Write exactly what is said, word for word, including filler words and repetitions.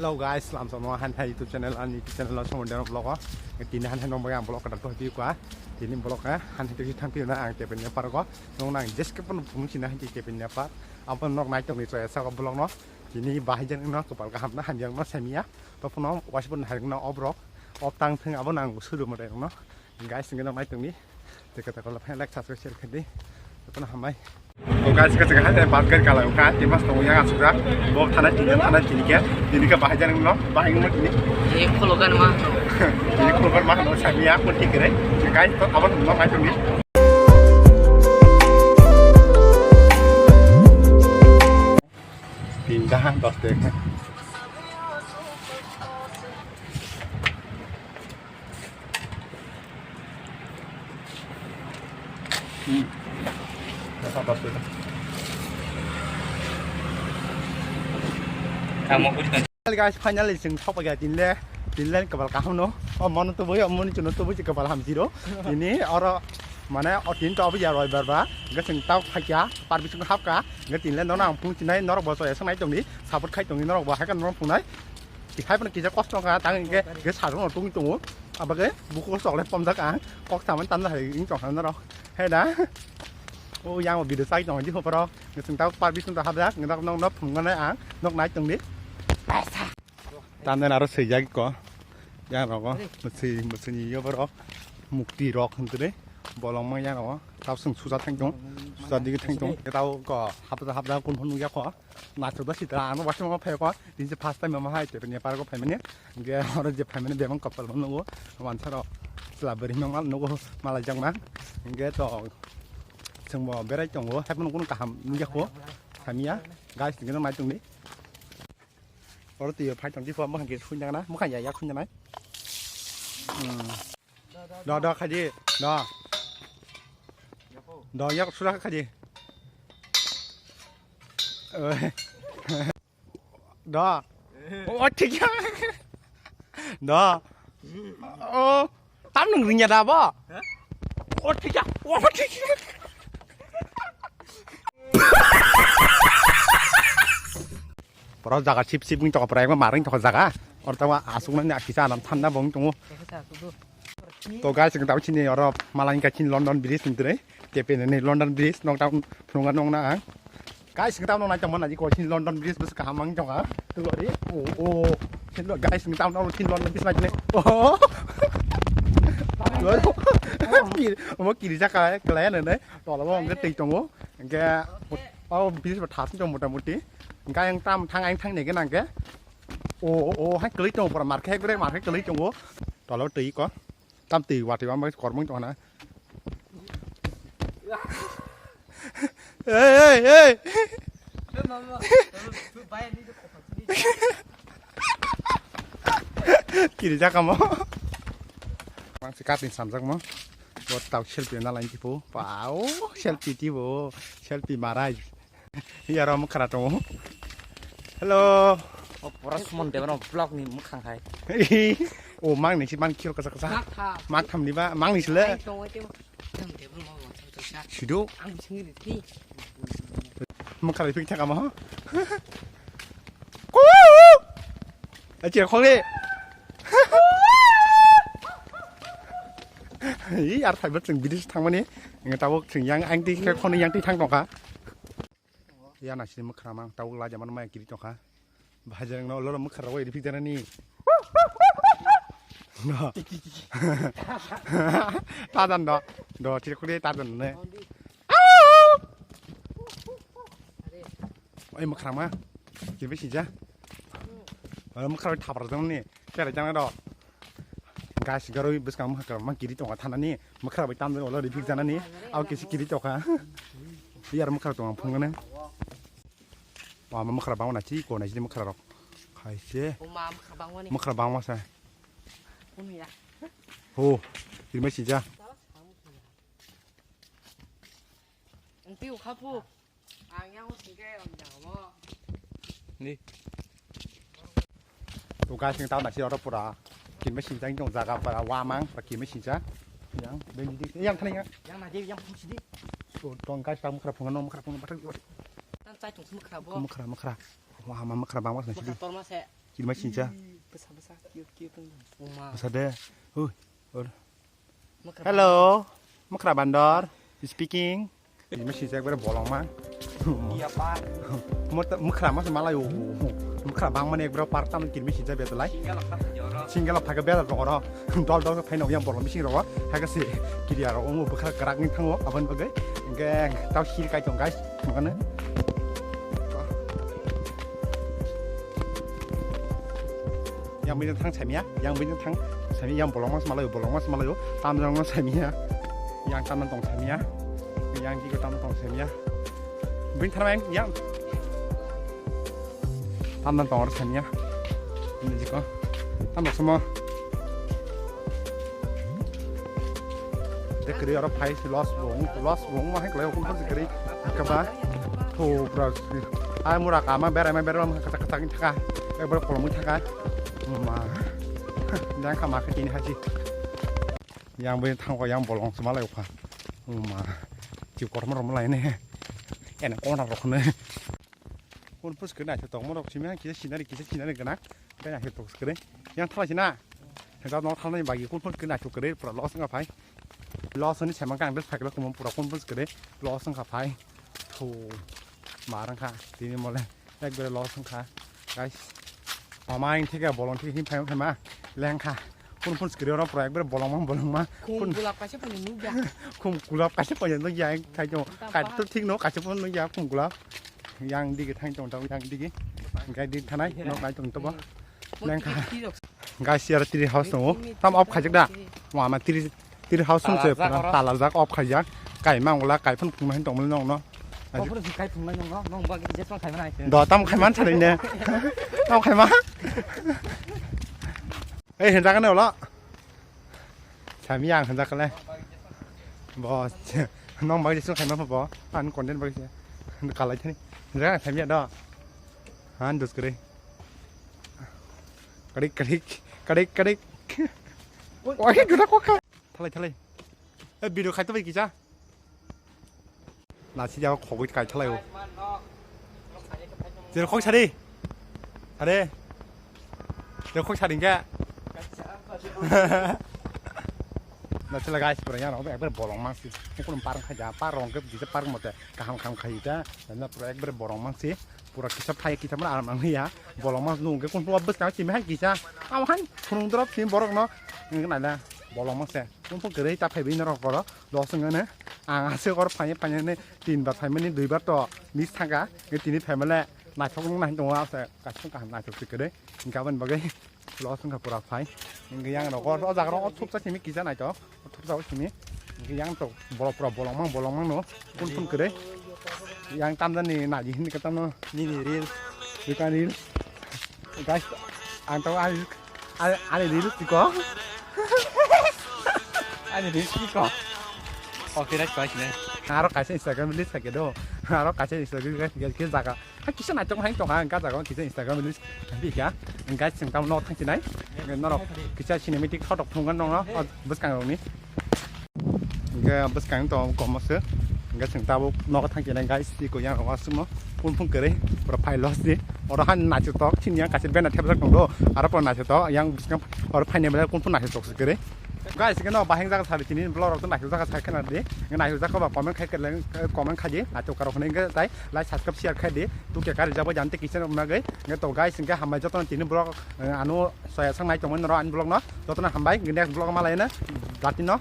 Hello guys, lamsamo han hai YouTube channel, ani YouTube channel o somo deno vlog o. Tini han hai nong bai ang vlog kada to hipi kwa. Tini vlog ka han hai to thang pina ang te penya pargo. Nong nang jeske pun phung sina hai te penya par. Abo nok nai tong ni choya sa vlog no. Tini bahai jan no kopal kaham na hamjang no samia. To phuno wasi pun hai no obrok. Op tang thang abo nang suru mo no. Guys, ngi nang nai tong ni. Teka teka la phai like subscribe share khai di. Jotono hambai. To guys, ka jaga hai bus gari kala ka, tin mas tongo yang asukjak. Bo thana tini, thana tini ke, tini ke bahai jani no, bahai no tini. Ye kholo gan ma. Ye kholo gan ma no sami ya ko tik re. Guys, to abon no ngai tong ni. Pindah dos dek. Hmm. Dos dek. Kamu kudu. Guys, finally chwng sokpaiya tinle, tinle kabal kaham no. O mono tubui, o moni chuno tubui kabal hamjiro. Ini oro mane o tin to obi ya roi barba. Ga chwng tau phaiya, par bising hapka. Ga tinle nono ang phung chinai norok bo soya sanai tongni, support khai tongni norok bo hai kan norok phungnai. Hai pano kisa kosto ka tang ge ge sarung no tung tongo. Abage buku sok le pomjak ang. Kok saman tan hai ing tong han norok. Hai da. O yang o video sai tong di hoparo. Ga chwng tau par bising to hapjak, ga nok nok phungnai ang, nok nai tongni. Tanden aro swijak ko. Yang rogo. Masi, masi ni yo borok. Mukti rok hwn tene. Bolong ma yang rogo. Tau sung suja thang tong. Suja digi thang tong. Tau ko hapda hapda kun hwn ya ko. Nacho da sita ano wasi ma phai ko. Din se first time ma hai te ne par ko phai mane. Ge oro je phai mane bemang kapal ma nugo. Wan saro. Sla beri ma mal nugo mala jang ma. Ge to. Sung bo berai tongo. Hai kun kun kaham nugya ko. Hamya. Guys, ngino mai tong ni. Oro twi phai tong di pho, mwkhang khe sui nang na, mwkhang ya yak sui nang nai. Hmm. Do, do, khaji, do. Do, yak sura khaji. Oi. Do. O, thik ya. Do. O, tam nung ring ya da bo? O, thik ya. O, thik ya. Poro jaga sip sip wng toko, pura ekma maring toko jaga. Oro tamo aswk nani kisa anam thanda bo wng tongo. To guys, ang tamo chini oro malani ka chini London Bridge wng tini. Kepe nani London Bridge nong tamo phunukna nong na ang. Guys, ang tamo nai tongma nai ko chini London Bridge bwswk kaham wng tongkha. Tulo ri. O, o. Chini lo-, guys, ang tamo chini London Bridge nai tini. O. Kiri, omo kiri jaka, kelai nene. Tola bo ang twi tongo. Hingke, o bridge bo thasing tong mota moti. Hingke ayang tam thang, ayang thang nege nangke. O, o, o, hai kwlwi tongo pura, markhe, ekbare markhe kwlwi tongo. Tolo twi ko. Tam twi watwi bang bai kormong tong na. Ei, ei, ei. Kiri jaka mo. Mang si katin samjak mo. Bo tau selfie na lain tipo. Wow, selfie tipo. Selfie marai. Yaro mwkhra tongo. Hello. O pura sumon debano vlog ni mwkhang hai. O mang ni si mang kiro kasa kasa. Mak tham. Mak tham ni ba mang ni sile. Ai tongo te. Tam table mo mo sa sa. Sido. Ang sing ni ti. Mwkhra pik thaka mo. Ku. Achi khole. Ih, ar thaibo chwng bidis thangmani. Nge tabuk chwng yang ang ti khe khoni yang ti thang tongkha. Ya na sini mwkhra mang tabuk laja man maya kiri tongkha. Bahajar no lolo mwkhra roi ri pijana ni. No. Tadan do. Do chiri khuli tadan ne. Oi mwkhra ma. Kiri sija. Mwkhra thapar jang ni. Tere jang do. Gas garoi bwskang mwkhra ma kiri tongkha thanani, mwkhra bai tamjani ulo rifik janani, abo kisi kiri tongkha. Yar mwkhra tong phunuknani. Wa ma mwkhra bangma nachi ko nachi mwkhra rok. Khaise. O ma mwkhra bangmani. Mwkhra bangma sa. Unu ya. Ho. Kirma sija. Ang piu khapu. Ang yang singke ang jang mo. Ni. To guys, ang tao nachi oro pura. Kirma sinjak tong jaga pura wamang, pura kirma sinjak. Yang, beng di, yang thani yang. Yang naji, yang pung sidi. To, tong guys, tao mwkhra phunga, no mwkhra phunga, bathang. Tan chai tong mwkhra bo. Mwkhra, mwkhra. Wama mwkhra bangma sidi. Mwkhra torma se. Kirima sincha. Bwsa, bwsa, cute, cute wng. Oma. Bwsa de. Ui. Or. Mwkhra. Hello. Mwkhra bandor. Speaking. Kirima sincha ekbare bolongma. Iya, pa. Mota mwkhra mas malayo. Mwkhra bang mane ekbare park tam kirima sincha betalai. Single of Thaka joro. Single of Thaka betal rogoro. Dol dol phai no yang bolong bising rogo. Haka se kiriya rogo bwkhra krak ni thango abon bagwi. Geng tau sir kai tong guys. Mane. Yang bini thang samia, yang bini thang samia, yang bolong mas malayo, bolong mas malayo, tam jang no samia, yang tam tong samia, yang kiko tam tong samia, bini thang yang tam tong samia, ini jiko, tam samo. De kwrwi oro phai se loss bo wng, loss bo wngma hai kwlai o, kung phan se kwrwi kaba. Tho bro. Ai mura kama berai ma berai ma kata kata ni thaka. Ekbar kolomwi thaka. Ma. Dang kama khe tini haji. Yang bai thang ko yang bolong se malai ukha. Ma. Ti korma rom lai ne. Ene kona rok ne. Kun pus kena se tong mo rok simi kisa sinari kisa sinari gana. Kaya he tok skre. Yang thala sina. Hega no thalnai bagi kun phone kena chukre pura loss wngkha phai. Loss ni semang kang bes phai klo kun pura kun phone skre loss wngkha phai. Thu marang kha tini mole ekbare loss wngkha guys. Mama in thike bolong thike hin phai phai ma lengkha. Kun phone skre ro pura ekbare bolong ma bolong ma. Khum kun gulap kaisa phai nukya. Khum gulap kaisa phai nukya thai jo. Tam kat to thik no kaisa phone nukya khum gulap. Yang digi thang tong tong yang digi. Gai di thanai nok nai tong to bo. Lengkha. Guys, yar tiri house tongo. Tam off khajak da. Wa ma tiri, tiri house song se talarjak oro. Talarjak off khajak. Kai mang wala kai phun phun hin tong mani nong no. Offer si kai phun nong no. Nong ba je phun kai mana. Do tam khai man chale ne. Tam khai ma. Ei, hin jaga ne wala. Sami yang hin jaga le. Bo. Nong ba je phun khai ma bo. An content ba je. Kalai thani. Hin jaga sami do. Han dus kare. Kadik, kadik, kadik, kadik. Oi, oi, gula kokha. Thalai, thalai. Eh, video khai to bai kisa. Na si jaga khogoi kai thalai o. Jer khog sari. Are. Jer khog sari ke. Na sila guys, pura yang ekbar bolong mang si. Mukul parang khaja, parang ke bisa parang mote. Kaham kaham khai ta. Na pura ekbar bolong mang si. Pura kisa phai kisa mana aram ang ya. Bolong mas nung ke kun pura bus kang simi han kisa. Am han phunung drop simi borok no. Nung na da bolong mas se. Kun pura kere ta phai bini rok koro. Dos nung ne. Ang ase kor phai phai ne tin bar phai mani dui bar to miss thangka. Nge tini phai male naithok nung nai tongo ase. Kasung kaham naithok si kere. Gabon bagai. Los wngkha pura phai. Hingke yang rok o jaga rok o thupsa simi kisa naito. O thupsa o simi. Hingke yang tok borok pura bolong mang bolong mang no. Kun kun kere. Yang tamjani naji hindi kata no. Nini reel. Bukan reel. Guys, ang tau ani ani reel tiko. Ani reel tiko. Oke, next question. Aro kaisa Instagram list kake do. Aro kaisa Instagram list kake jaga. Ha kisa naithok hai tongkha ang ka jaga kisa Instagram reels hai pika. Ang guys sing tam nok thang chinai. Norok kisa cinematic photo phungan nong no bwskang rok ni. Hingke bwskang to komo se. Hingke sing tabuk nok thang chinai guys iko yang rok aswkno kun phung kere pura phai los di. Oro han naithok chini yang kaisa banner thepjak tong do. Aro pura naithok yang bwskang oro phaini belai kun phung naithok se kere. Guys, keno bahing jaga sari tini vlog rok to naithok jaga sai khena di. Naithok jaga ba comment khai kele comment khaji naithok karok hwnwi hwnkhe tai like subscribe share khai di. Tu ke kari jabo jante kisa rok nagwi. Nge to guys, hwnkhe hambai joto tini vlog, eh, ano soya sang nai tongmani noro ani vlog no. Joto no hambai, next vlog ma laina. Dati no.